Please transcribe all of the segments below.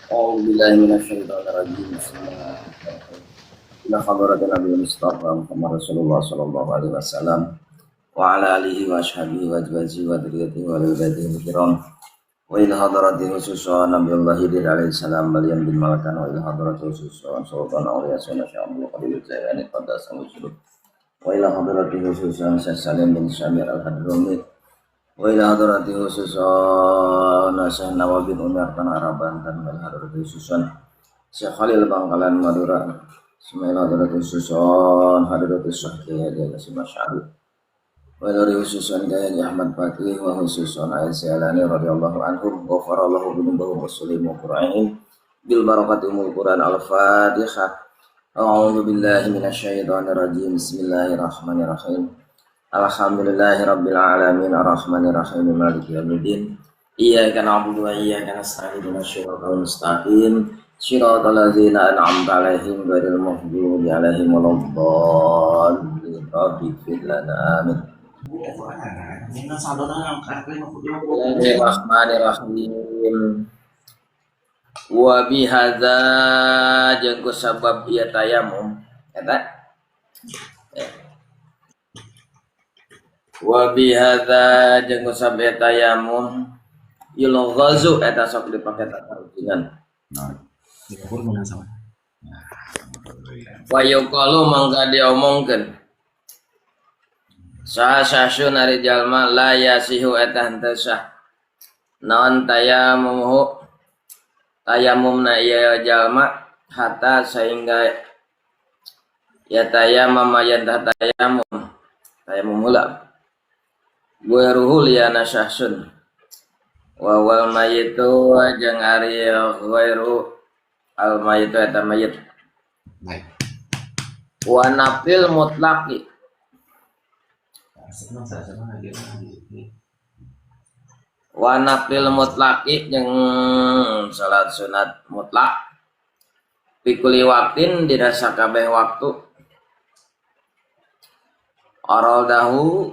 A'udzu billahi minasyaitonir rajim. Bismillahirrahmanirrahim. Ila hadratin Nabi Mustafa Muhammad Rasulullah sallallahu alaihi wasallam wa ala alihi wa ashabihi wa azwajihi wa dzurriyyatihi wa ahli kiram. Wa ila hadrati khususan Nabiullah Khidir alaihi salam balian bin Malakan wa ila hadrati khususan Sultan Aulia Sunnah Syekh Abdul Qadir Jailani Qaddasallahu sirruh. Wa ila hadrati khususan Syekh Salim bin Samir Al-Hadrami. Wa ila hadrati khususan Syekh Nawawi bin Umar Tanah Arab Banten wa ila hadrati khususan Syekh Khalil Bangkalan Madura. Bismillah hadrati khususan hadrati Syekh Kiai Haji Masyari. Wa ila khususan Kiai Ahmad Fatih wa khususan Aisyah radhiyallahu anhum ghafarallahu dzunubahum wa muslimu qur'ain bil barakati umul Qur'an al-Fatihah. A'udzu billahi minasyaitonir rajim. Bismillahirrahmanirrahim. Alhamdulillahi rabbil alamin arrahmanir rahim maliki yaumiddin. Iyyaka na'budu wa iyyaka nasta'in ihdinas siratal mustaqim. Siratal ladzina an'amta 'alaihim ghairil maghdubi 'alaihim waladdallin. Rabbighfir lana amin. Bismillahirrahmanirrahim. Wa bihadza jeung ku sabab ieu tayamum eta. Wa bihadza jeung ku sabab ieu tayamum yulghazu eta sok dipake tatarucingan. Wa yuqalu mangga diomongkeun saha sahsun ari jalma la yasihu eta henteu sah naon tayamumuhu tayamumna ieu jalma hatta sehingga ya tayamama yen tayamum tayamum heula gueruhu liyana sahsun wa wal mayitu jeung ari ghairu al mayitu eta mayit wa nafil mutlaqi wa nafil mutlaqi jeung salat sunat mutlak pikuli waktin dina sakabeh waktu araldahu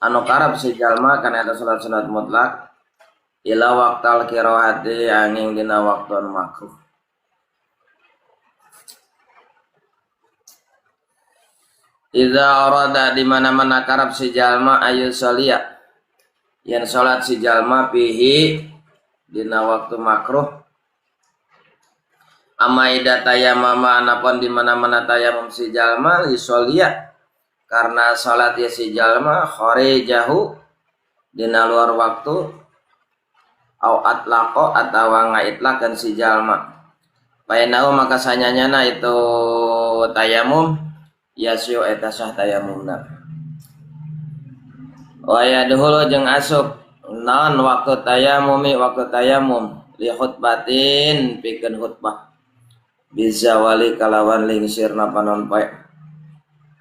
anu karab si jalma kana eta salat sunat mutlak ila waqtal qiraati angin dina waktu anu makruh. Iza arada di mana-mana karab si jalma ayu sholia yen salat si jalma fihi dina waktu makruh amaida tayamama anapun di mana-mana tayamum si jalma li sholia karena salat ya si jalma kharijahu dina luar waktu au atlaqo atawa ngaitlakeun si jalma paenau maka sanyanyana itu tayamum yasyu eta sah tayamumna wa yadhulu jeung asup naon waktu tayamumi waktu tayamum li khutbatin pikeun khutbah bizawali kalawan lingsirna panon poe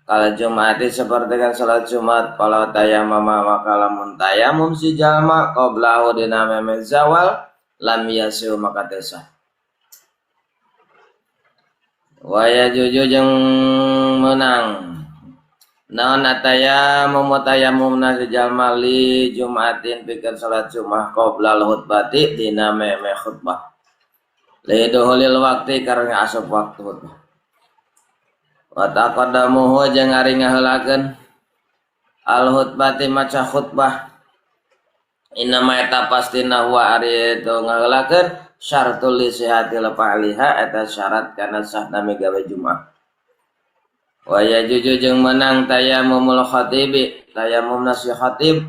kala jumati seperti kan salat Jumat pala tayamama maka lamun tayamum si jalma qablahu dina meme zawal lam yasyu maka teu sah. Wa yajuju jeung meunang naon atayamum tayamumna si jalma li jumatin pikeun salat Jumat qoblal khutbati dina meme khutbah li duhulil waqti karena asup waktu khutbah wa taqaddamuhu jeung ari ngaheulakeun al khutbati maca khutbah inama eta pastina huwa ari itu ngaheulakeun syaratul li sihatil fa'liha eta syarat kana sahna migawe Jumat. Wa yajuju jeung meunang tayamumul khatibi tayamumna si khatib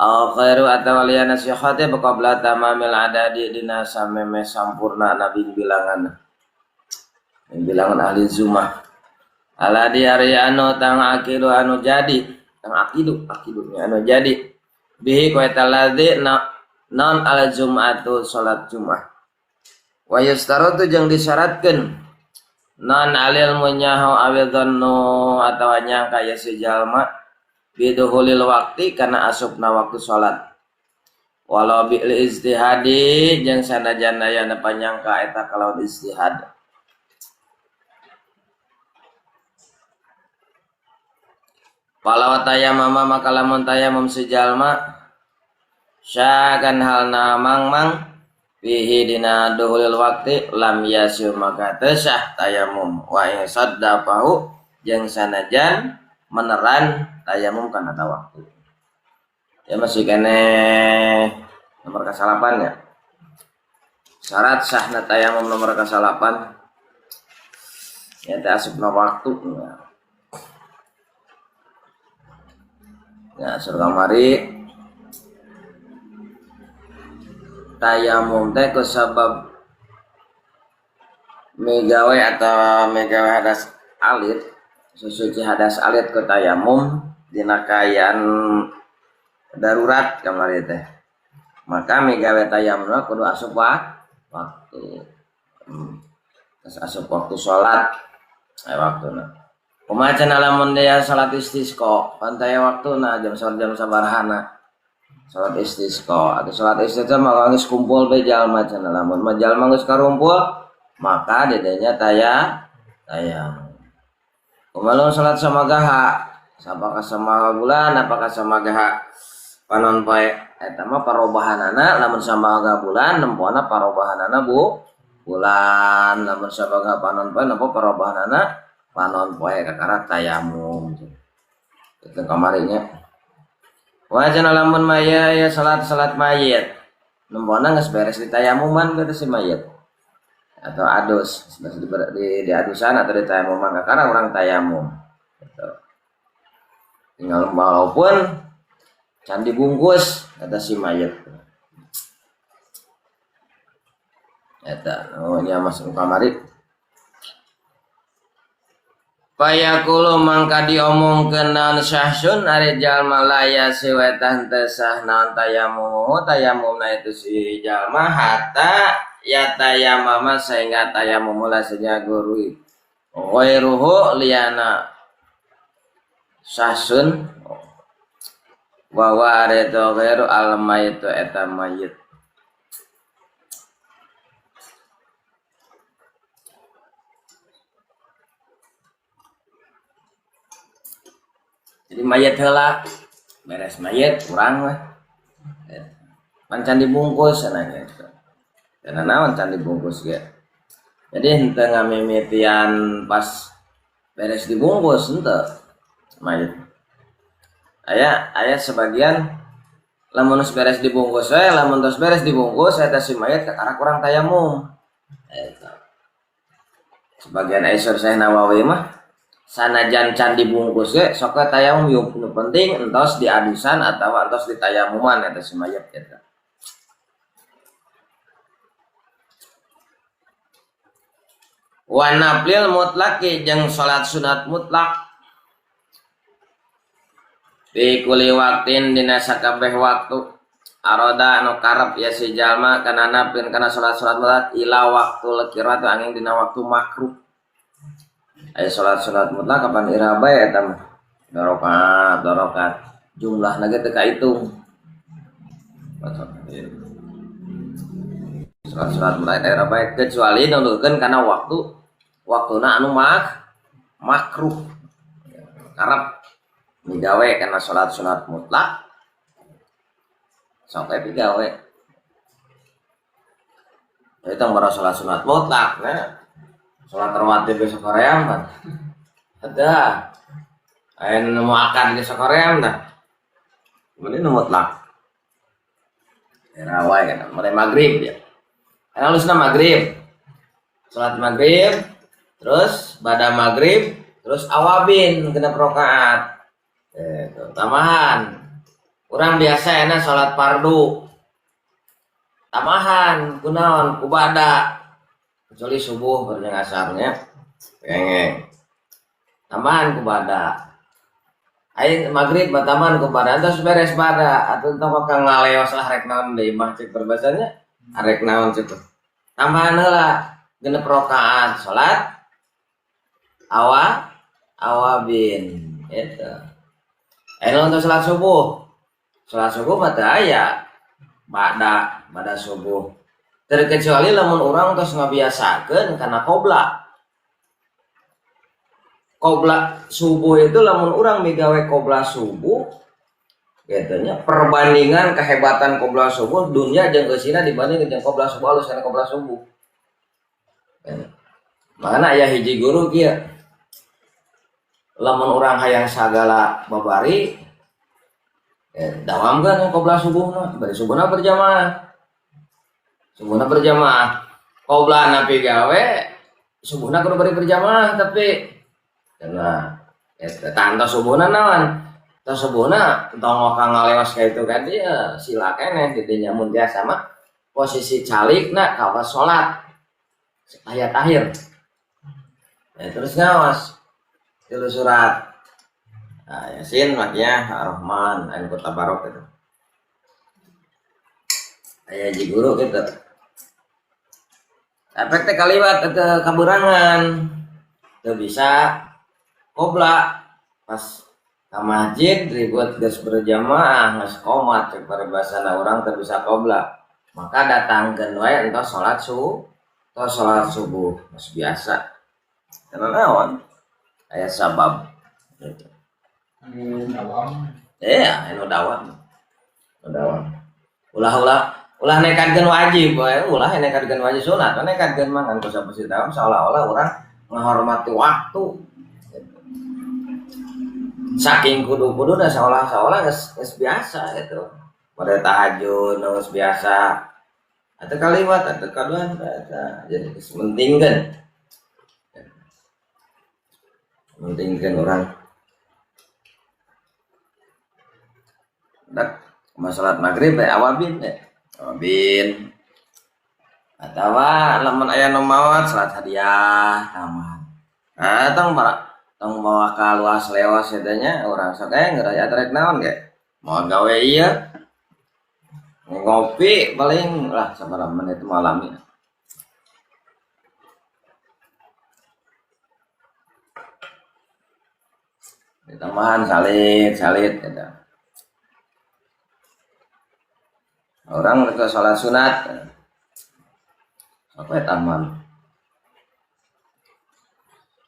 au khairu atawa liyana si khatib qabla tamamil adadi dina sameme sampurna nabi bilangan bilangan ahli zumah ala di ari anu tang akidu anu jadi tang akidu akidunya anu jadi bihi ku eta ladzi non al jum'atu salat Jumat wa yustaratu jeung disyaratkeun non alil munyahu awil dhannu atawa nyangka ye si jalma biduhulil waqti kana asupna waktu salat walau bil ijtihadi jeung sanajan aya panyangka eta kalawan ijtihad Palawa tayamama maka lamun tayamum si jalma syakan halna mangmang Fihi dina duhulil waqti lam yasiu maka teu sah tayamum wa in saddafahu jeung sanajan meneran tayamum kana ta waktu. Ya masih keneh nomor kasalapan ya. Syarat sahna tayamum nomor kasalapan ya teh asupna waktu. Ya sur kamari tayamum teh kusabab migawe atau migawe hadas alit, susuci hadas alit ku tayamum dina kaayaan darurat kamari teh. Maka migawe tayamumna kudu asup waktu. Terus asup waktu salat aya waktuna. Kumaha cenah lamun dia salat istisqa, pan teh waktuna jam salat jam sabarahana. Salat istisqa atau salat istisqa mah geus kumpul be jalma cenah lamun mah jalma geus karumpul maka dedenya tayamum. Kumaha salat samagaha, apakah sama bulan apakah samagaha panon poe eta mah parobahanana lamun samaga bulan nempona parobahanana bu bulan lamun samaga panon poe nempo parobahanana panon poe kakara tayamum. Itu kamarinya. Wajana lamun maya ya salat-salat mayit. Nembona geus beres ditayamuman kata si mayit. Atau adus, di adusan atau ditayamuman kakara urang tayamum. Gitu. Tinggal walaupun can dibungkus kata si mayit. Eta, oh nya masuk kamari. Payakulu mangka diomongkeun naon syahsun ari jalma laya siwetah teu sah naon tayamum tayamumna itu si jalma hatta ya tayamama sehingga tayamum la sejagurui ghairuhu liyana syahsun wa wa ari itu ghairu al mayit eta mayit. Jadi mayat heula beres mayat kurang lah. Pan can dibungkus cenah gitu. Cenah naon can dibungkus ge. Jadi henteu ngamimitian pas beres dibungkus henteu mayat. Aya sebagian lamun geus beres dibungkus we, lamun tos beres dibungkus eta si mayat kakara kurang tayamum. Eta. Sebagian aya Syekh Nawawi mah sanajan can dibungkus ge sok we tayamum yeuh nu penting entos diadusan atawa entos ditayamuman eta si mayat eta. Wa naflil mutlaqi jeung salat sunat mutlak fi kulli waqtin dina sakabeh waktu aroda anu karep ya si jalma kana naflin kana salat-salat mutlak ila waktu qiraat angin dina waktu makruh. Aya salat-salat mutlak kapan ira bae eta mah dorokat dorokat jumlahna ge teu kahitung. Salat-salat mutlak ira bae kecuali nundukkeun kana waktu waktuna anu makruh karep migawe kana salat-salat mutlak sampai pigawe itu bara salat sunat mutlak nah. Salat rawatib besok hoream kan. Ada. Aya nu akan besok hoream dah. Ini nu mutlak. Era wae kan mulai maghrib ya. Aya alusna maghrib. Salat maghrib, terus bada maghrib, terus awabin genep rakaat. Tambahan. Urang biasa enak salat fardu. Tambahan kunaon ku bada. Kecuali subuh bareng asarnya. Kengeng. Tambahan ku bada. Aing maghrib tambahan ku bada terus beres bada atuh tong ka ngaleos lah rek naon deui mah cek berbasanya. Arek naon cek. Tambahan heula genep rakaat salat awabin eta. Ayeuna untuk salat subuh. Salat subuh mah teu aya bada subuh. Terkecuali lamun urang tos ngabiasakeun kana qobla. Qobla subuh itu lamun urang migawe qobla subuh Gitu nya perbandingan kehebatan qobla subuh dunia jeung eusina dibanding jeung qobla subuh alus kana qobla subuh. Makana aya hiji guru kieu. Lamun urang hayang sagala babari dawamkeun qobla subuhna, bari subuhna berjamaah. Subuhna berjamaah. Qobla napi gawe subuhna kudu bari berjamaah tapi karena eta subuhna naon? Tah subuhna tong waka ngalewas ka itu ka dieu sila keneh di dinya mun biasa mah posisi calikna kawas salat ayat akhir. Ya, terus ngawas tilu surat. Nah, Yasin maknya Ar-Rahman anu tabarok gitu. Aya hiji guru gitu. Efek teh kaliwat ke kaburangan. Teu bisa qobla pas ka masjid ribut geus berjamaah geus qomat cek paribasana urang teu bisa qobla. Maka datangkeun wae entos salat entos salat subuh geus biasa. Karena naon? Aya sabab gitu. Anu dawam. Iya, anu dawam. Anu dawam. Ulah nekatkeun wajib wae, ulah nekatkeun wajib sunat, nekatkeun mah ngan ku sapeusi dawam seolah-olah urang menghormati waktu. Gitu. Saking kudu-kuduna seolah-olah geus biasa gitu. Pada tahajud geus biasa. Atau kaliwat atau kaduan eta jadi geus pentingkeun. Pentingkeun urang. Dak salat maghrib teh awabin teh. Awabin. Atawa lamun aya nu maot salat hadiah tamat. Nah, tong tong bawa ka luas lewas eta nya urang sok ngeraya rek naon ge. Moal gawe ieu. Ngopi paling lah sabaraha menit malamnya. Ditambahan salit eta. Orang ke sholat sunat apa taman.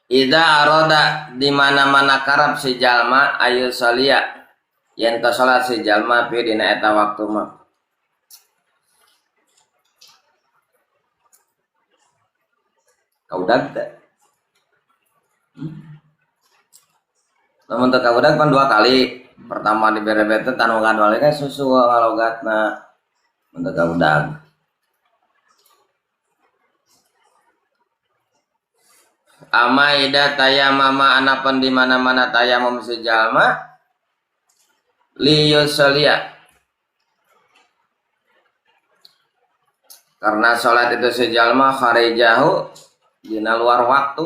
Ida aroda di mana-mana karab si jalma ayu solia yen to sholat si jalma pi dina eta waktu mah. Kaudag teh. Lamun teu kaudag pan dua kali. Pertama dibere-bere tanu kadua kan susu ngalogatna. Mun teu kaudag. Ama ida tayamama anapan di mana-mana tayamum si jalma liyusolia. Karena sholat itu si jalma kharijahu dina luar waktu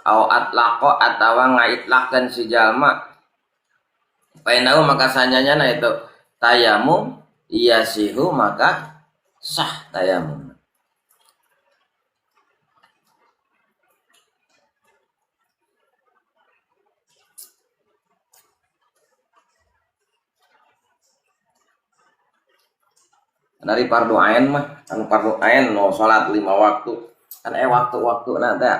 au atlaqo atawa ngaitlaqkeun si jalma. Painau maka sanyanya na itu tayamum iyasihu maka sah tayamum. Dari fardu ain mah, anu fardu ain no salat 5 waktu. Kan waktu-waktuna teh.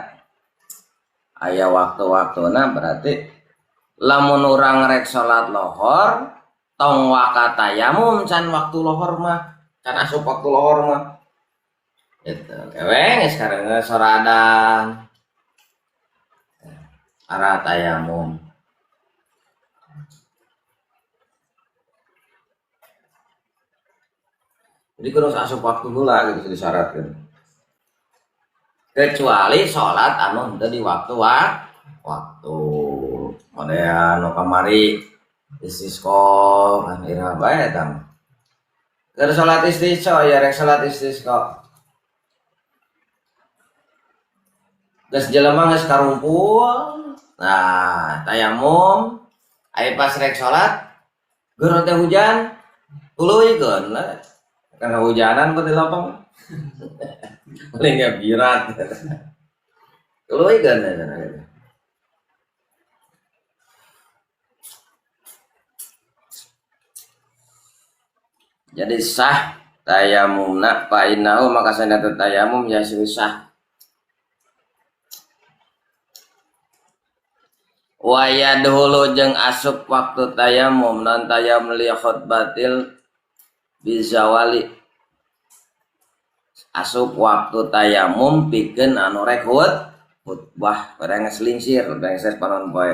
Aya waktu-waktuna berarti lamun urang rek salat lohor tong waka tayamum can waktu lohor mah, can asup waktu lohor mah. Gitu. Kewe geus kareungeus soradan. Arah tayamum. Jadi kudu asup waktu heula gitu disyaratkeun. Kecuali salat anu henteu di waktu waktu. Model nu kamari istisqa kan iraha bae eta mah. Keur salat istisqa ya rek salat istisqa. Geus jelema geus karumpul. Nah, tayamum aya pas rek salat geureun teh hujan tuluykeun lah. Karena hujanan di lapang. Paling nggak birat. Tuluy kan, gitu. Jadi sah tayamumna fa innahu maka sanata tayamum ya sah. Wa yadhulu jeung asup waktu tayamum non tayamum li khutbatil bizawali. Asup waktu tayamum pikeun anu rek khutbah barang selingsir, barang panon poe.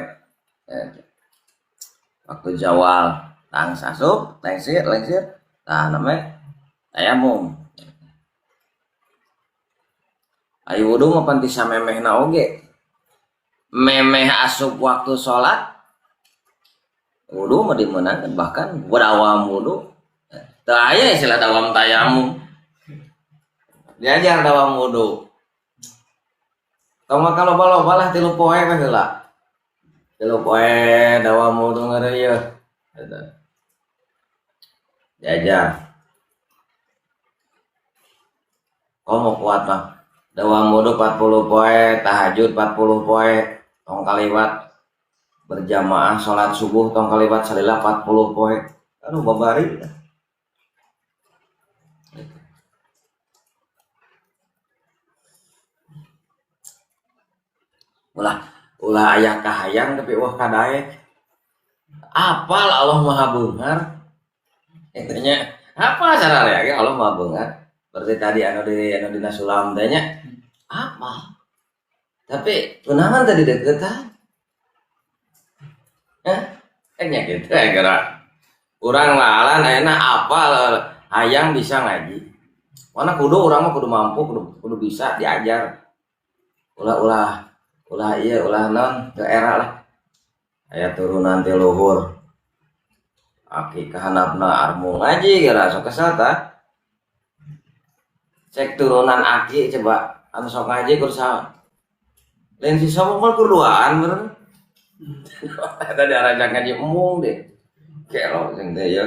Waktu zawal tang asup, lengsir, lengsir, tah namanya tayamum. Ayo wudu mah pan ti samemehna oge. Memeh asup waktu salat wudu mah dimeunangkeun, bahkan dawam wudu. Teu aya istilah dawam tayamum. Diajar dawam wudu. Tong mah loba-loba lah 3 poe we heula. 3 poe dawam wudu ngeureuyeuh. Eta. Diajar. Komo kuat mah. Dawam wudu 40 poe, tahajud 40 poe, tong kaliwat berjamaah salat subuh tong kaliwat salila 40 poe. Aduh babari. Ulah ulah aya kahayang tapi wah kadaek. Apal Allah Maha Beunghar. Intinya apa sararea ge Allah Maha Beunghar. Berarti tadi anu di anu dina sulam teh nya apa? Tapi kunaon tadi deukeutan? Nya kitu geura. Urang lalan ayeuna apal hayang bisa ngaji. Mana kudu urang mah kudu mampu, kudu bisa diajar. Ulah-ulah ulah ieu ulah naon ke era lah. Aya turunan ti luhur. Aki kahanapna armung ngaji geura sok kesel tah. Cek turunan aki coba anu sok ngaji kudu saha. Lain si sombong mah kuduaan bener. Eta diarajak ngaji embung deh. Kelo jeung teh ieu.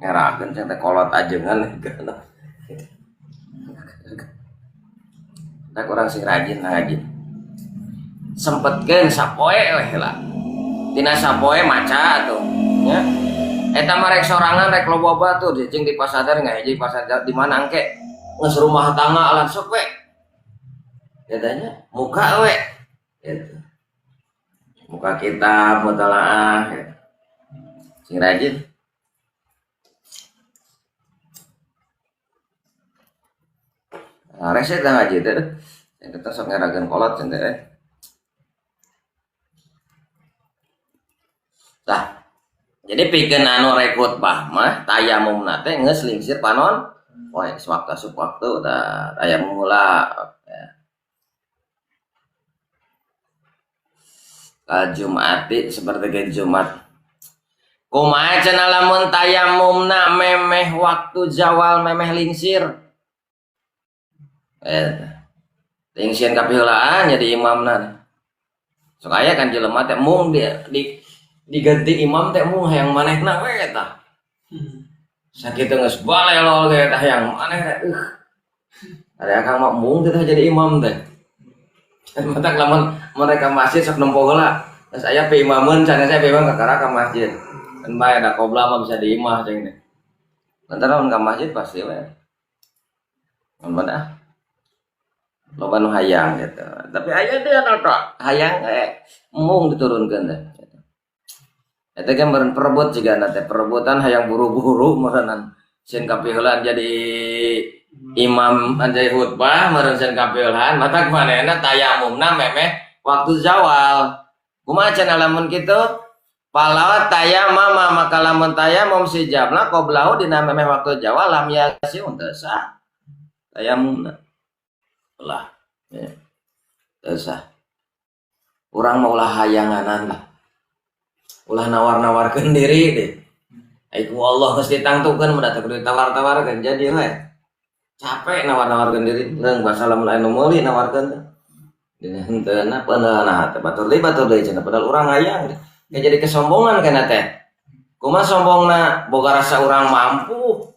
Ngerakeun ceng teh kolot ajengan. Tak urang sing rajin ngaji. Sempetkeun sapoe we heula. Tina sapoe maca atuh nya. Eta mah rek sorangan rek loba batur jeung di pasadar ngaji pasadar di mana engke geus rumah tangga alan sok we. Katanya muka we. Gitu. Muka kitab mutalaah gitu. Sing rajin. Nah, reset lah ngaji teh. Yang kita sok ngerageun kolot cenah teh. Tah. Jadi pikeun anu rek khutbah mah tayamumna teh geus lingsir panon poe sewaktu asup waktu tah tayamum heula. Kal Jumati seperti ke Jumat. Kumaha cenah lamun tayamumna memeh waktu zawal memeh lingsir. Lingsir kapiheulaan jadi imamna. Sok aya kan jelema teh mung diganti imam teh mung hayang manehna we eta. Sakitu geus balelol ge tah hayang maneh teh. Ada akang mah mung teh jadi imam teh. Matak lamun mereka masjid sok nempo heula. Geus aya piimameun cenah saya piimam kakara ka masjid. Kan bae da qobla mah bisa di imah cing teh. Lantaran lamun ka masjid pasti we. Mun ah. Loba nu hayang gitu. Tapi aya deui anu tok hayang we mung diturunkeun teh. Eta ge meureun perebut jigana teh, perebutan hayang buru-buru meureunnan sieun kapiheulaan jadi imam anjay khutbah meureun sieun kapiheulaan matak manehna tayamumna memeh waktu zawal. Kumaha cenah lamun kitu? Palawa tayamama maka lamun tayamum si jabla qoblahu dina memeh waktu zawal lam yasiun teu sah. Tayamumna. Lah, ya. Teu sah. Urang mah ulah hayanganan lah. Ulah nawar-nawarkeun diri deh. Ai ku Allah geus ditangtukeun mah da teu kudu ditawar-tawarkeun jadi we. Capek nawar-nawarkeun diri, leung basa lamun aya nu meuli nawarkeun teh. Dina henteuna peuneuhna teh batur deui cenah padahal urang hayang deh. Kayak jadi kesombongan kana teh. Kumaha sombongna boga rasa urang mampu.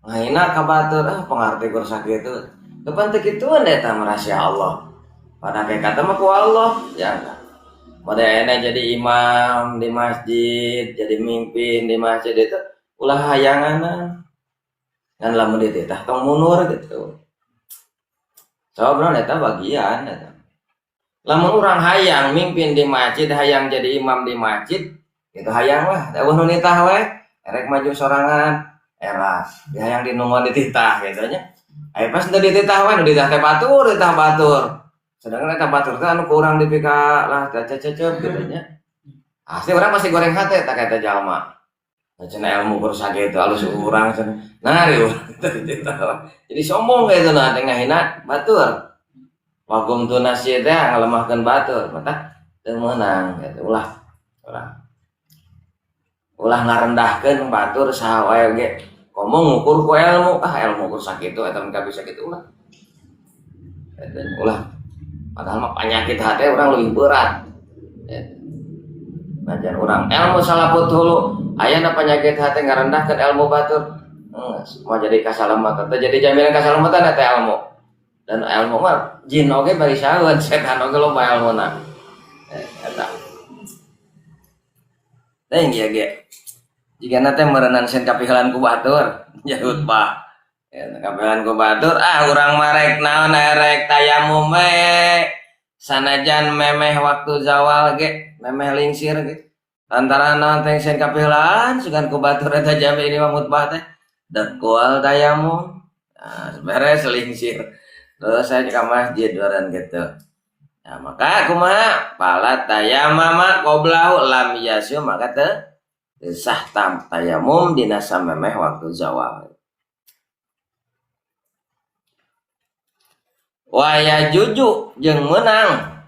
Ngahina ka batur ah pangarti kur sakitu. Kapan teu kituan eta mah rahasia Allah. Pada hakikatna mah ku Allah ya enggak. Pada akhirnya jadi imam di masjid, jadi mimpin di masjid itu ulah hayanganan. Ngan lamun dititah tong mundur gitu. Sabab naon eta bagian eta. Lamun urang hayang mimpin di masjid, hayang jadi imam di masjid, itu hayang lah. Da eueuh nu nitah we, erek maju sorangan, era dia hayang dinungguan dititah gitu nya. Aya pas teu dititah we, nu dititah teh batur, dititah batur. Sedangkan eta batur teh anu ku urang dipika lah cecep gitu nya. Asli urang masih goreng hate tak eta jalma. Cenah ilmu kur sakitu alus urang cenah. Nah, riuh dititah. Jadi sombong gitu nah teh ngahina batur. Wagum tu nasi teh ngalemahkeun batur, mata teu meunang gitu. Ulah ulah. Ulah ngarendahkeun batur saha wae ge. Komo ngukur ku ilmu, ah ilmu kur sakitu eta mah bisa kitu ulah. Eta ulah. Padahal mah penyakit hati urang leuwih berat. Najan urang ilmu salaput hulu, ayana penyakit hati ngarendahkeun ilmu batur. Mau jadi kasalamatan, teh jadi jaminan kasalamatan eta ilmu. Dan ilmu mah jin oge bari saeun, setan oge loba ilmuna. Eta. Teh ieu ge. Jigana teh meureunan sen kapihelan ku batur, khutbah. Ya, kapihelan ku batur, ah urang mah rek naon rek tayamum we. Sanajan memeh waktu zawal ge, memeh lingsir ge. Lantaran naon teh sen kapihelan sugan ku batur eta jami ini mah khutbah teh. Dekual tayamum. Nah, beres lingsir. Terus saya ke masjid duaran gitu. Nah, maka kumaha pala tayamama qoblahu lam yasu maka teu sah tam tayamum dina samemeh waktu zawal. Wa yajuju jeung meunang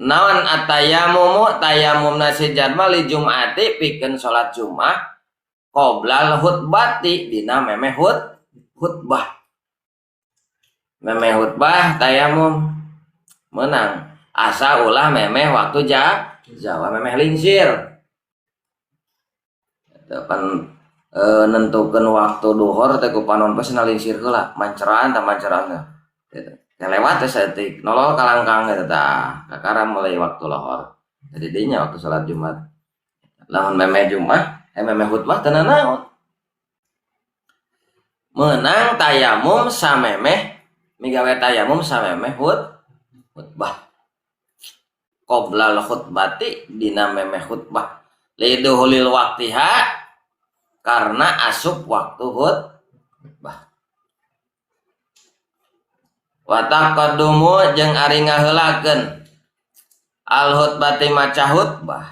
naon atayamumu tayamumna si jalma li jum'ati pikeun salat Jumat qoblal khutbati dina memeh khutbah. Memeh khutbah tayamum menang asa ulah memeh waktu zawal memeh lingsir. Depan nentukeun waktu duhur teh ku panon poe cenah lingsir heula manceran tah manceran teh. Gitu. Teh lewat teh saeutik nolol kalangkang eta tah kakara mulai waktu lohor. Jadi dinya waktu salat Jumat. Lamun memeh Jumat, memeh khutbah teu nanaon. Meunang tayamum samemeh migawe tayamum samemeh khutbah. Qoblal khutbati dina memeh khutbah. Liduhulil waktiha karena asup waktu khutbah. Wa taqaddumu jeung ari ngaheulakeun al khutbati maca khutbah.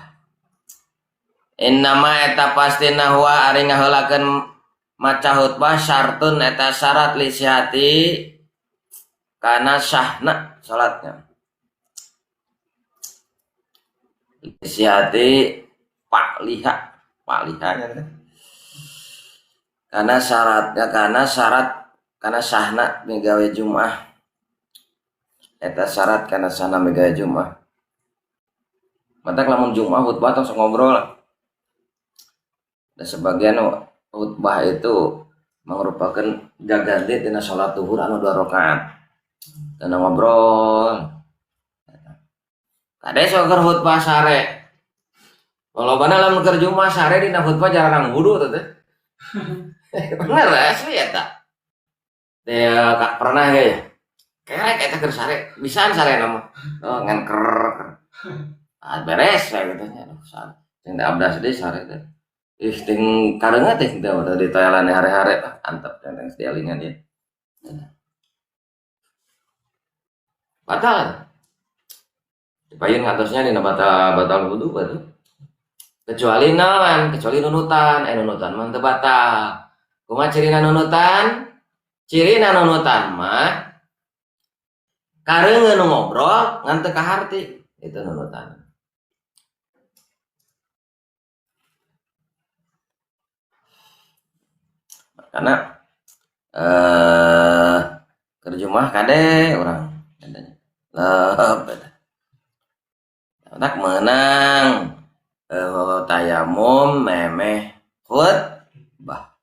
Innama eta pastina huwa ari ngaheulakeun maca khutbah syartun eta syarat li sihati kana sahna salatnya. Sihati pak liha, pak liha nya teh. Karena syaratnya, karena syarat, karena sahna migawe Jumat. Eta syarat karena sahna migawe Jumat. Matak lamun Jumat khutbah tong sok ngobrol. Dan sebagian khutbah itu merupakan gaganti tina salat zuhur anu 2 rakaat. Dan ngobrol. Kade sok keur khutbah sare. Lolobana lamun keur Jumat sare dina khutbah jarang wudu teh. Bener asli eta. Teh kak pernah ge ya. Kerek eta keur sare, bisaan sare nama. Oh ngan ker. Ah beres we kitu nya. Aduh sare. Jeung teh abdas deui sare teh. Ih ting kareunga teh teh di toelan hare-hare ah antep teh teh dialingan ieu. Batal. Dipayun ngatosnya dina batal wudu batu. Kecuali naon, kecuali nunutan, nunutan mah teu batal. Kumaha cirina nunutan? Cirina nunutan mah kareungeun nu ngobrol ngan teu kaharti, itu nunutan. Karena keur Jumat kade urang katanya. Leup eta. Tak menang tayamum memeh khutbah.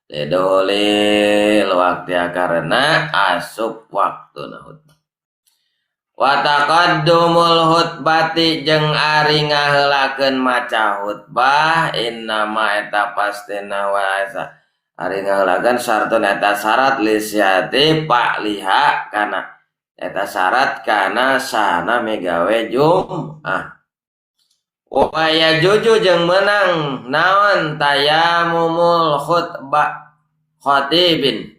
Lidulil waktu karena asup waktu khutbah. Wa taqaddumul khutbati jeung ari ngaheulakeun maca khutbah innama eta pastina wa eta ari ngaheulakeun syartun eta syarat lisiati pak liha kana Eta syarat kana sana megawe Jum'ah. Wa yajuju jeung meunang naon tayamumul khutbah khatibin.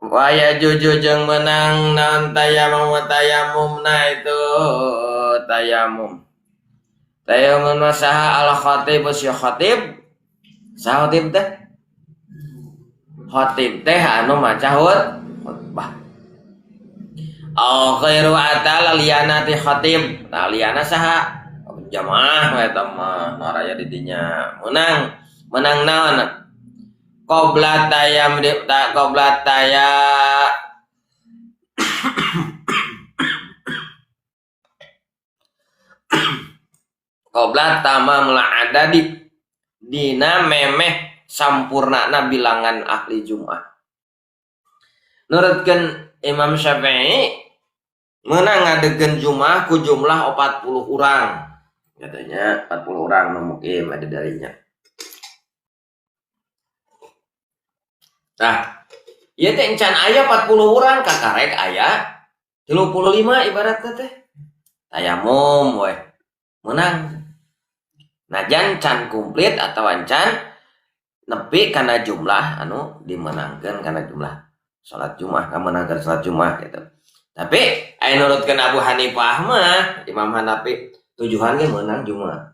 Wa yajuju jeung meunang naon tayamum tayamumna itu tayamum. Tayamum saha al khatib si khatib. Saha khatib teh? Khatib teh anu maca khutbah. Au khairu atal liyana ti khatib. Nah liyana saha? Jamaah we eta mah naraya di dinya. Menang, menang naon? Qobla tayam di ta qobla taya qobla tamamul adadi dina memeh sampurnana bilangan ahli Jum'ah. Nurutkeun Imam Syafi'i meunang ngadegkeun Jum'ah ku jumlah 40 urang. Katanya 40 orang nu mukim ada darinya. Nah, ieu teh encan aya 40 urang kakarek aya 35 ibaratna teh. Tayamum we. Meunang. Najan can komplit atawa can nepi kana jumlah anu dimenangkeun kana jumlah salat Jumat, kamenangkeun salat Jumat gitu. Tapi aya nurutkeun Abu Hanifah mah, Imam Hanafi tujuan ge meunang Jumat.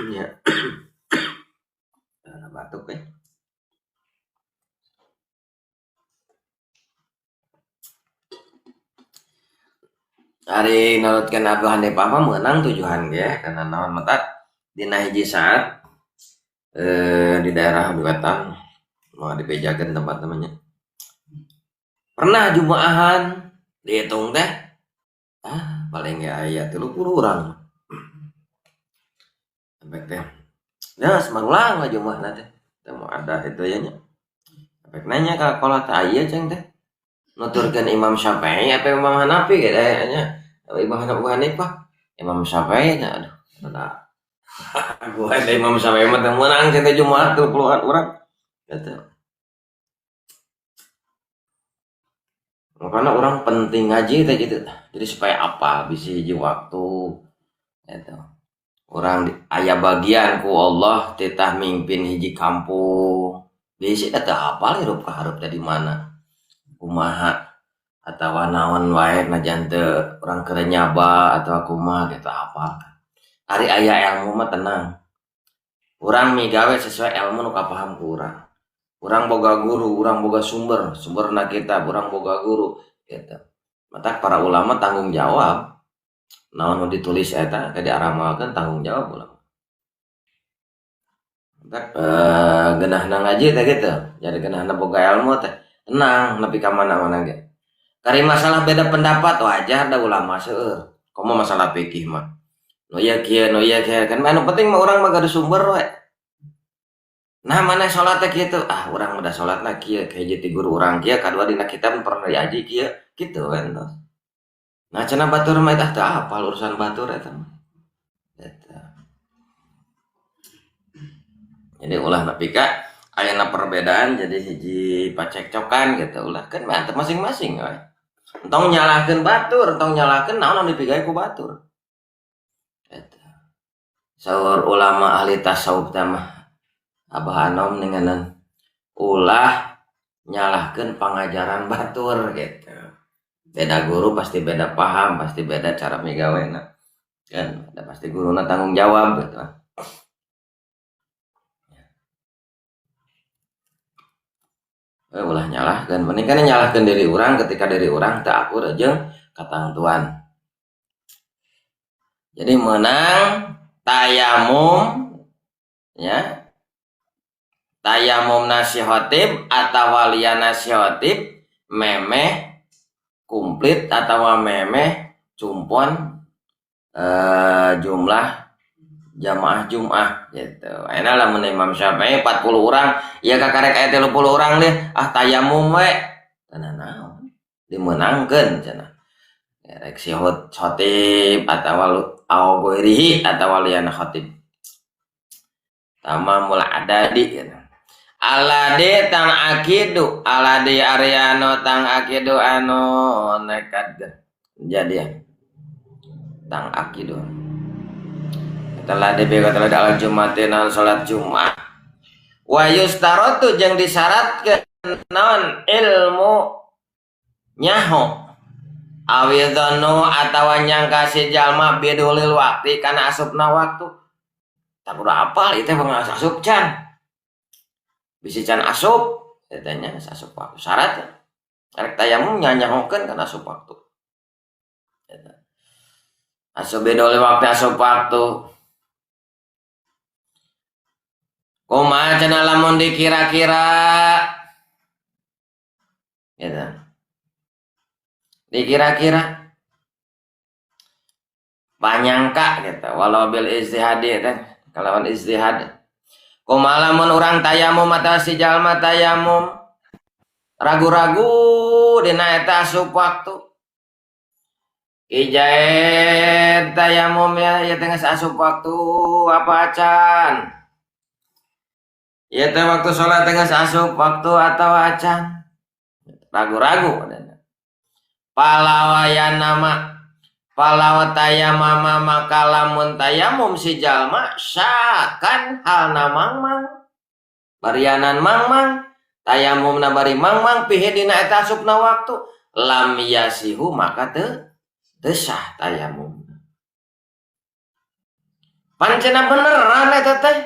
Ya. Nah, batuk we. Ari nurutkeun Abu Hanifah mah meunang tujuan ge karena naon mata dina hiji saat di daerah Wetan mau dibejakeun tempat namanya. Pernah jumaahan dihitung teh paling ge aya 30 urang. Sampai teh. Nah, semarulang lah jumaahna teh. Teu mau ada itu ya nya. Sampai nanya ka kolot aya ceng teh. Nuturkeun Imam Syafi'i apa Imam Hanafi ge nya. Imam Hanifah, Imam Syafi'i nya aduh. Nah. Gua ada Imam Syafi'i mah teu meunang teh Jumat 30-an urang. Gitu. Makanya orang penting ngaji teh gitu. Jadi supaya apa? Bisi hiji waktu gitu. Orang aya bagian ku Allah titah mimpin hiji kampung. Bisi teh hafal hirup ka hareup teh di mana. Kumaha atawa naon wae najan teu urang keur nyaba atawa kumaha gitu hafal. Ari aya ilmu mah tenang. Urang migawe sesuai ilmu nu kapaham ku urang. Urang boga guru, urang boga sumber, sumberna kitab, urang boga guru gitu. Matak para ulama tanggung jawab. Naon nu ditulis eta ke diaramalkeun tanggung jawab ulama. Matak geunahna ngaji teh gitu. Jadi geunahna boga ilmu teh tenang nepi ka mana-mana ge. Kari masalah beda pendapat wajar da ulama seueur. Komo masalah fikih mah. Nu ieu kieu, nu ieu kieu kan anu penting mah urang mah gaduh sumber we. Nah mana salat teh kitu? Ah urang mah da salatna kieu, kahiji ti guru urang kieu, kadua dina kitab pernah diaji kieu, kitu kan tos. Nah cenah batur mah tah teu apal urusan batur eta mah. Eta. Jadi ulah nepi ka ayana perbedaan jadi hiji pacekcokan gitu ulah kan mantep masing-masing we. Entong nyalahkeun batur, entong nyalahkeun naon anu dipigawe ku batur. Eta. Saur ulama ahli tasawuf teh mah Abah Anom ninganan ulah nyalahkeun pangajaran batur gitu. Beda guru pasti beda paham, pasti beda cara migawena. Kan ada pasti guruna tanggung jawab gitu. Ulah nyalahkeun, mending kan nyalahkeun diri urang ketika diri urang teu akur jeung katangtuan. Jadi menang tayamum ya. Tayamum nasihatib atawa liya nasihatib memeh komplit atawa memeh cumpon jumlah jamaah Jum'ah gitu. Ayeuna lamun Imam Syafi'i 40 urang, ya kakarek aya 30 urang deh, ah tayamum we. Teu naon. Dimeunangkeun cenah. Rek si khatib atawa au ghairihi atawa liyana khatib. Tamamul adadi gitu. Aladi tang akidu aladi ariano tang akidu anu nekat jadian tang akidu telah dibega telah al jumatin salat Jumat wa yustarotu jeung disyaratkeun naon ilmu nyaho awi dzannu atawa nyangka si jalma bidulil waktu kana asupna waktu tak kudu apal ieu teh asup can bisi can asup eta nya asup waktu syarat rek tayamum nyanyahokeun kana asup waktu eta asup bidulil waktu asup waktu kumaha cenah lamun dikira-kira gitu dikira-kira panyangka gitu walau bil ijtihadi teh kalawan ijtihad kumaha lamun urang tayamum atawa si jalma tayamum ragu-ragu dina eta asup waktu ijaid tayamum ya ieu teh geus asup waktu apa acan ieu teh waktu salat teh geus asup waktu atawa acan ragu-ragu palawayan nama palawa tayamama maka lamun tayamum si jalma syakan halna mangmang barianan mangmang tayamumna bari mangmang pihi dina eta asupna waktu lam yasihu maka teu sah tayamum pancena beneran eta teh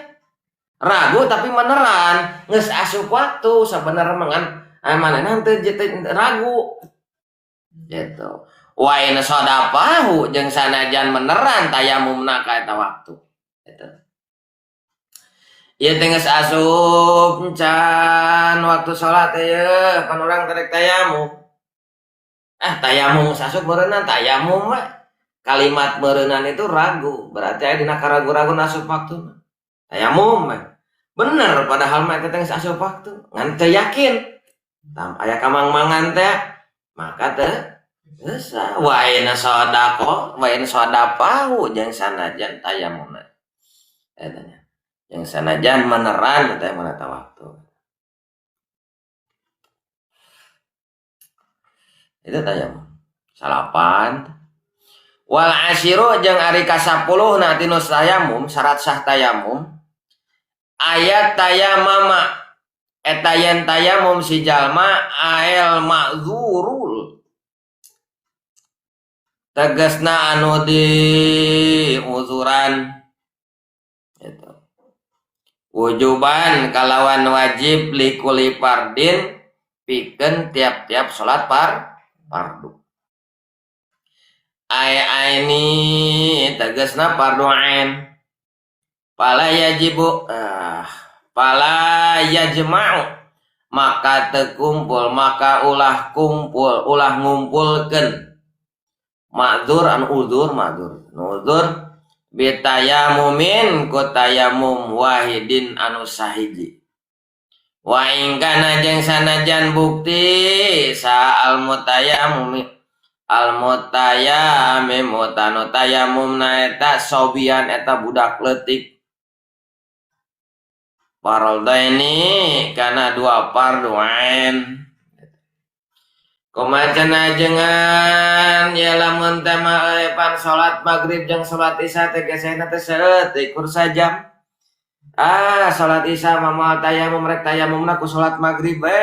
ragu tapi beneran geus asup waktu sabenerna mah ngan manehna teu ragu gitu wa in sadapahu jeung sanajan beneran tayamumna ka eta waktu gitu ieu teh geus asup can waktu salat ieu pan urang teh rek tayamum tayamum geus asup meureunna tayamum we kalimat meureunnan itu ragu berarti aya dina karagu-ragu asup waktuna tayamum we bener padahal mah eta teh geus asup waktu ngan teu yakin tam aya kamang-mangan teh maka teu sah wa in sadaqa wa in sadapahu jeung sanajan tayamumna eta nya jeung sanajan meneran teh mana waktu itu tayamum salapan wal asyiru jeung ari ka-10 na tinu tayamum syarat sah tayamum ayat tayamama eta yen tayamum si jalma ael ma'zurul tegasna anu di uzuran gitu wujuban kalawan wajib likuli fardin pikeun tiap-tiap salat fardu ay aini tegasna fardu ain pala yajibu pala yajma'u maka tekumpul maka ulah kumpul ulah ngumpulkeun ma'dzur an uzur ma'dzur nuzur bitayamumin ku tayamum wahidin anu sahiji wa in kana jeung sanajan bukti sa al mutayamumi al mutayamimu tanu tayamumna eta sobian eta budak leutik fardaini kana dua fardu ain kumaha cenah jengan ya lamun teh mah pan salat maghrib jeung salat isya teh gesehna teh saeutik kur sajam salat isya mah moal tayamum rek tayamumna ku salat maghrib we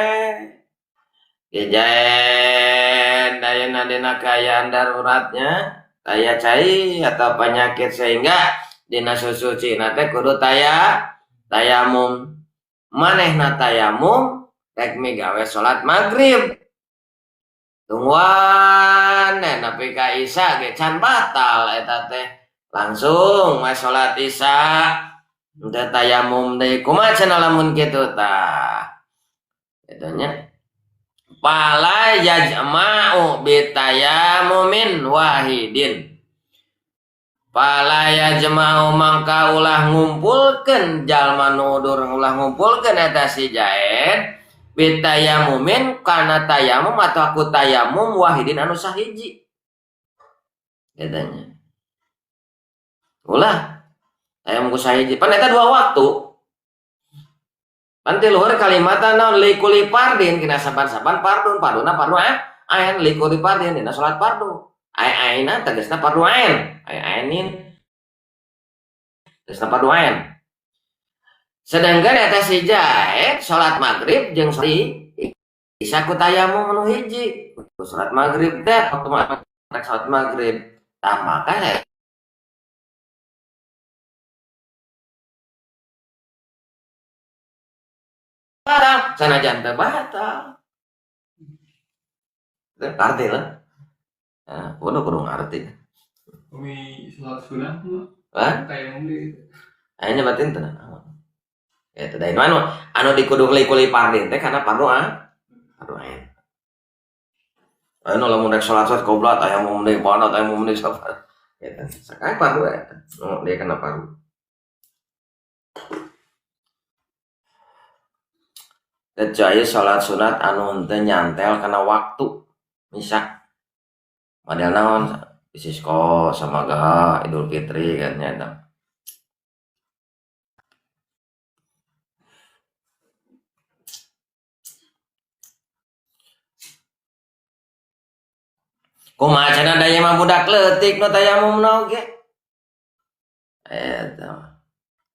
gejaen dayana dina kaayaan daruratnya taya cai atau penyakit sehingga dina susucina teh kudu tayamum manehna tayamum rek migawe salat maghrib tungguan nepi ka isya ge can batal eta teh langsung we salat isya teu tayamum deui kumaha cenah lamun kitu tah eta nya pala yajma'u bitayamumin wahidin pala yajma'u mangka ulah ngumpulkeun jalma nu udur ulah ngumpulkeun eta si Jaid bitayamumin kana tayamum atau aku tayamum wahidin anu sahiji katanya ulah tayamum ku sahiji pan eta dua waktu Pan ti luhur kalimatna naon likuli fardin kina saban-saban fardun, farduna fardu ain likuli fardin dina salat fardu. Ai aina tegasna fardu ain, ai ainin tegasna fardu ain. Sedangkan eta si Jaed salat maghrib jeung salat isya ku tayamum nu hiji. Ku salat maghrib teh waktu rek salat maghrib. Tah maka batal, sanajan teu batal. Teu ngarti lah. Nah, kudu ngarti. Umi salat sunah mah. Hah? Tayamum deui. Aya nyebatin teu naon. Eta da anu dikudu likuli fardin teh kana fardu fardu ain. Anu lamun rek salat salat koblat aya mum deui banat aya mum deui salat. Eta sakali fardu eta. Nu dia kana fardu. Kecuali salat sunat anu henteu nyantel kana waktu. Misah model naon Istisqa samaga Idul Fitri kan nya eta. Kumaha cenah da ieu mah budak leutik nu tayamumna oge. Eta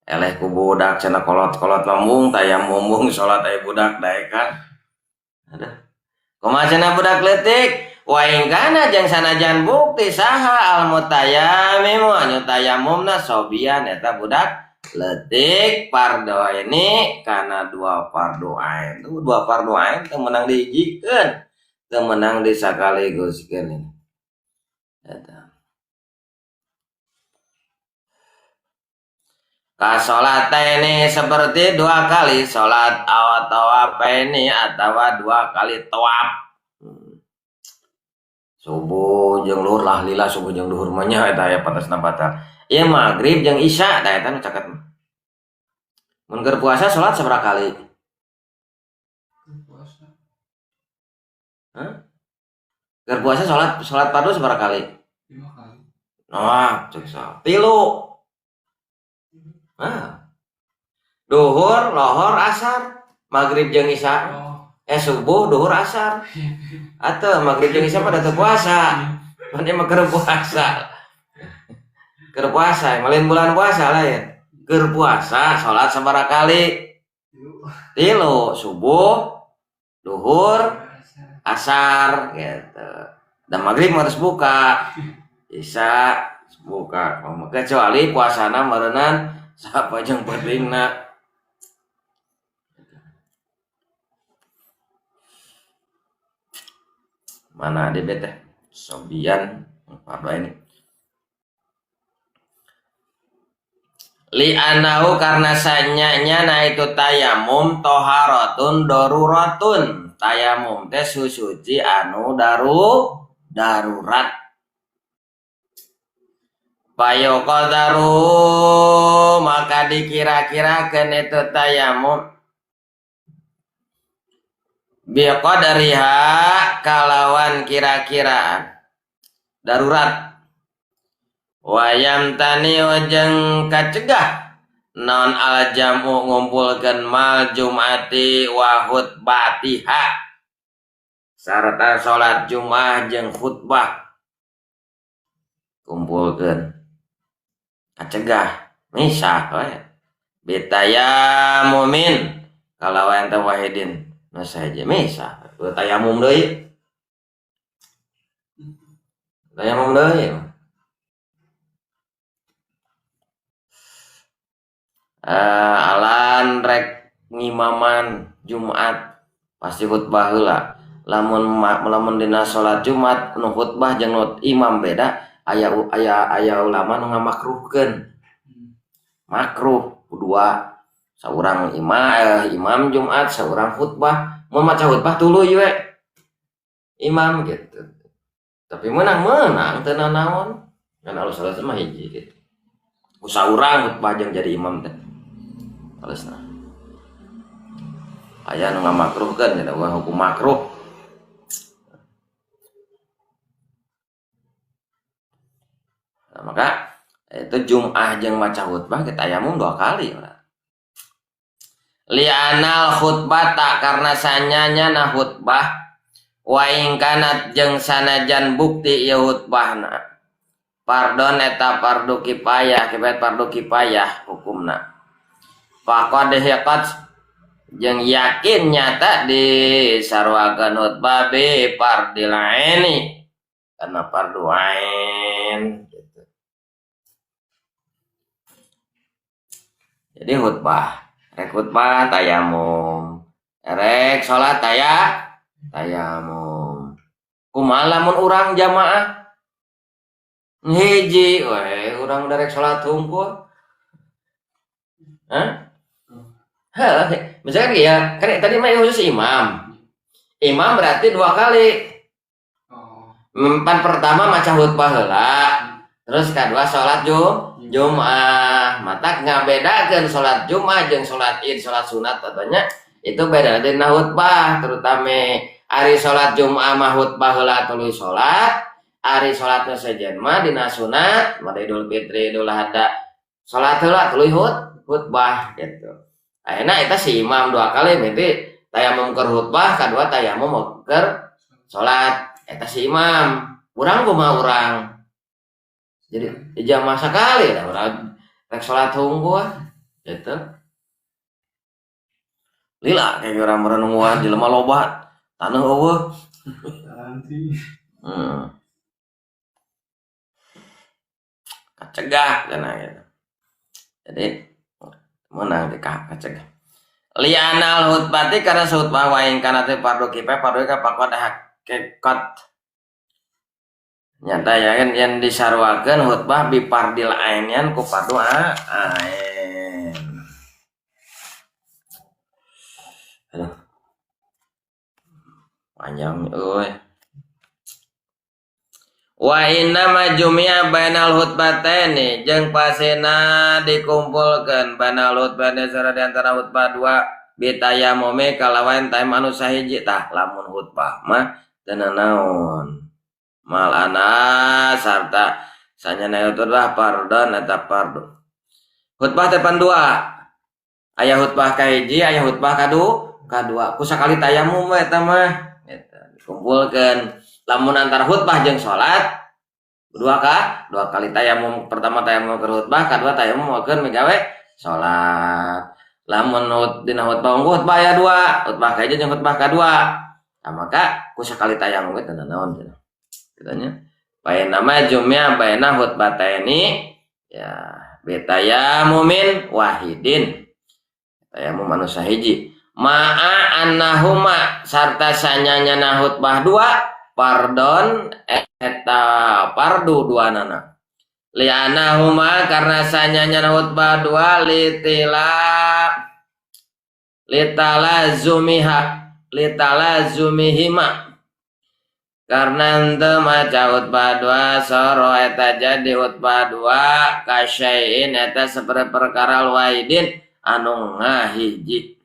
eleh ku budak cenah kolot-kolot mah tayamum mung salat aya budak daekan. Aduh. Kumaha cenah budak leutik? Wa in kana jeung sanajan bukti saha al mutayammimu anu tayamumna sobian eta budak leutik fardu ini kana dua fardu ain. Tuh dua fardu ain teu meunang dihijikeun, teu meunang disakaliguskeun ini. Eta. Kasolat ini seperti dua kali solat atau apa ini atau dua kali tawaf. Subuh jeung luhur lah lila subuh jeung luhur mah nya eta aya patasna batal. Ieu maghrib jeung isya da eta nu caket mah. Mun keur puasa salat sabaraha kali? Puasa. Hah? Keur puasa salat fardu sabaraha kali? 5 kali. Nah, cek sa. 3. Nah. Duhur, lohor, asar, maghrib jeung isya. Oh. Subuh, duhur, asar. Atau maghrib jeung isya pada teu puasa. Mun mah keur puasa. Keur puasa, malin bulan puasa lain. Keur puasa salat sabaraha kali? 3, subuh, duhur, asar gitu. Dan maghrib harus buka. Isya buka. Kecuali puasana meureunan sapa jeung pentingna. Mana ada teh? Sobian fardu ini. Li'anahu karena sanyanya na itu tayamum toharatun daruratun. Tayamum teh susuci anu darurat. Payoqadaru maka dikira-kirakeun itu tayamum biqadariha kalawan kira-kiraan darurat. Wayam tani jeung kacegah non al jamu ngumpulkeun mal jumati wa khutbatiha sarta salat Jumat jeung khutbah kumpulkeun kacegah misah we bitayamumin kalawan teh wahidin nu saja misah tayamum deui tayamum deui. Alan rek ngimaman Jumat pasti khutbah heula. Lamun dina salat Jumat nu khutbah jeung nu imam beda, aya ulama nu ngamakruhkeun. Makruh dua, saurang imam Jumat, saurang khutbah. Mun maca khutbah tuluy we imam gitu. Tapi menang-menang teu nanaon. Kan alus salat mah hiji gitu. Ku saurang khutbah jeung jadi imam teh. Alusna. Aya nu ngamakruhkeun cenah wah hukum makruh. Nah, maka itu Jum'ah jeung maca khutbah kita tayamum 2 kali lah. Li'anal khutbata karena sanyanya na khutbah wa ing kanat jeung sanajan bukti ieu khutbahna. Pardon eta fardu kifayah, kifayah fardu kifayah hukumna. Faqad hiqat jeung yakin nyata disaruakeun khutbah bi fardil aini kana fardu ain gitu. Jadi khutbah, rek khutbah tayamum, rek salat tayamum. Kumaha lamun urang jamaah hiji we urang darek salat hungkul. Hah? Heh, misalkan ya, kan tadi mah khusus imam. Imam berarti dua kali. Pan pertama maca khutbah heula, terus kedua salat Jumat. Mata ngabedakeun salat Jumat jeung salat Id, salat sunat katanya itu beda dina khutbah, terutama ari salat Jumat mah khutbah heula tuluy salat, ari salat nu sejen mah dina sunat, mah Idul Fitri, Idul Adha, salat heula tuluy khutbah gitu. Ayeuna eta si imam dua kali berarti tayamum keur khutbah, kadua tayamum keur salat. Eta si imam. Urang kumaha urang? Jadi jamaah sakali lah urang rek salat hungkul gitu. Lila kayak urang merenungan jelema loba, taneuh eueuh. Nanti. Kacegah cenah gitu. Jadi menang di kacegah. Lianal khutbati karena khutbah wa ing kana teh fardu kifayah fardu ka faqad hakikat. Nyata ya kan yang disarwakeun khutbah bi fardil ainian ku fardu ain. Aduh. Panjang euy. Wa inna ma jumi'a bainal khutbataini jeung pasena dikumpulkeun bainal khutbataini sareng di antara khutbah dua bitayamumi kalawan tayamum anu sahiji tah lamun khutbah mah teu nanaon. Mal ana sarta sanyana khutbah fardhon eta fardhu. Khutbah teh pan dua. Aya khutbah kahiji, aya khutbah kadua. Ku sakali tayamum we eta mah eta dikumpulkeun. Lamun antara khutbah jeung salat dua kali tayamum, pertama tayamum keur khutbah, kadua tayamum keur migawe salat. Lamun dina khutbah unggul khutbah aya dua, khutbah kahiji jeung khutbah kadua. Nah, maka ku sakali tayamum ge teu nanaon cenah. Katanya baina ma jumia baina khutbataini ya bitayamumin wahidin. Tayamum anu sahiji. Ma'a annahuma sarta sanyanya khutbah dua pardon eta fardu dua nana. Li'annahuma karena sanyanya khutbah dua litalazumiha litalazumihima karena henteu maca khutbah dua soro eta jadi khutbah dua kasyai'in eta seperti perkara wahidin anu ngahiji.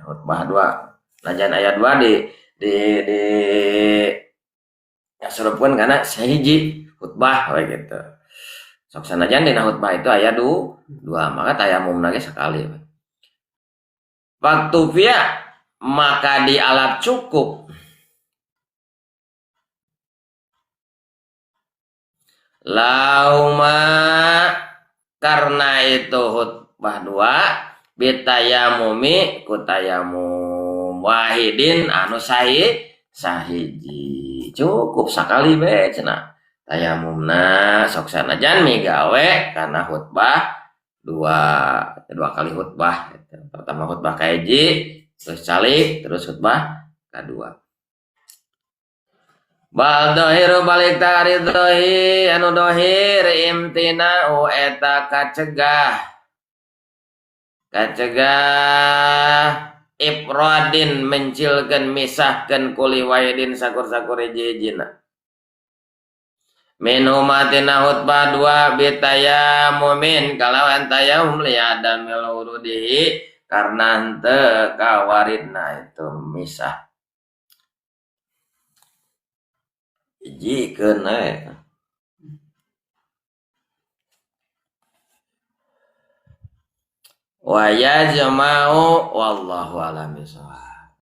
Khutbah dua najan aya dua di ngasurupkeun kana sahiji khutbah we gitu. Sok sanajan dina khutbah itu aya dua, maka tayamumna ge sakali. Waktu via maka di alat cukup. Lauma karena itu khutbah dua bitayamumi kutayamum wahidin anu sahiji cukup sakali be cenah tayamumna sok sanajan migawe karena khutbah dua kali khutbah gitu. Pertama khutbah kahiji terus calik terus khutbah kadua. Bal dohiru balik tari dohir anu dohir imtina'u eta kacegah ifradin mencilkeun misahkeun kuli wahidin sakur-sakur hiji-hijina minhuma tina khutbah dua bitayamumin kalawan tayamum li adamil wurudihi karena henteu kawaridna itu misah hijikeun we. Wa yajma'u wallahu a'lam bishawab.